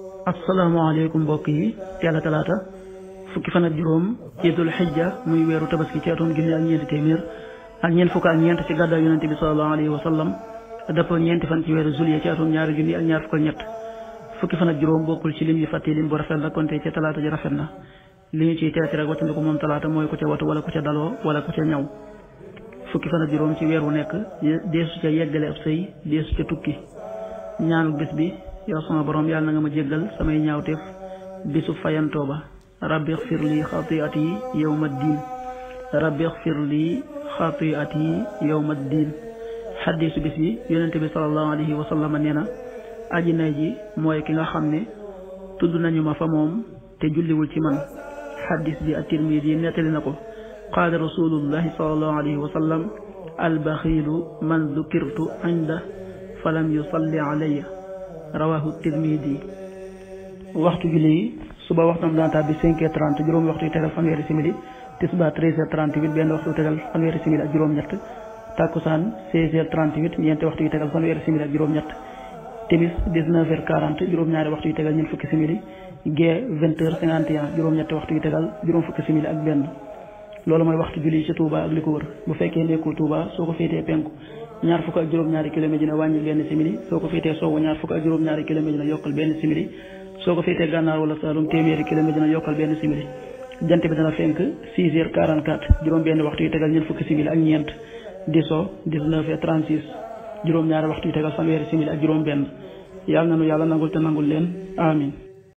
asalaamaaleykum mbokk yi teel a talaata fukki fan ak juróom ci dul xijja muy weeru tabaski ci atum junni ak ñeenti téeméer ak ñeent fukk ak ñeent ci gàddaay yonente bi sallallahu alayhi wa sallam dëppoo ñeenti fan ci weeru juillet ci atum ñaari junni ak ñaar fukk ak ñett fukki fan ak juróom bokkul ci lim yi fàtte lim bu rafet la konte ca talaata ji rafet na li ñu ciy teeti rek wàccandiku moom talaata mooy ku ca watu wala ku ca daloo wala ku ca ñaw fukki fan ak juróom ci weer wu nekk deesu ca yeggale ab sëy deesu ca tukki ñaanu bis bi yow sama borom yàlla na nga ma jéggal samay ñaawteef bisu fayantoo ba rabbi xfir li xatiati yawma diin rabbi xfir li xatiati yawma diin xaddiisu bis bi yonente bi sallallahu alayhi wa sallam nee na aji nay ji mooy ki nga xam ne tudd nañu ma fa moom te julliwul ci man xaddiis bi at-Tirmidi nettali na ko qaala rasulullahi sallallahu alayhi wa sallam albaxiilu man dukirtu inda falam yusalli alayya rawahu Tirmidi. waxtu julli yi suba waxtam dana tàbbi 5h30 juróomi waxtu yu tegal fanweeri simili tisbaar 13h38 benn waxtu yu tegal fanweeri simili ak juróom-ñett takkusaan 16h38 ñeenti waxtu yu tegal fanweeri simili ak juróom-ñett timis 19h40 juróom-ñaari waxtu yu tegal ñeent fukki simili gee 20h51 juróom-ñetti waxtu yu tegal juróom fukki simili ak benn. loolu mooy waxtu julli ci Touba ak li ko wër bu fekkee nekkul Touba soo ko féetee penku ñaar fukk ak juróom-ñaari kilomètre dina wàññi benn simili soo ko féetee sowwu ñaar fukk ak juróom-ñaari kilomètre dina yokkal benn simili soo ko féetee gànnaar wala Saalum téeméeri kilomètre dina yokkal benn simili jant bi dana fenk 6h44 juróom benn waxtu yu tegal ñeent fukki simili ak ñeent di so 19h36 juróom-ñaari waxtu yu tegal fanweeri simili ak juróom benn yàlla na nu yàlla nangul te nangul leen amin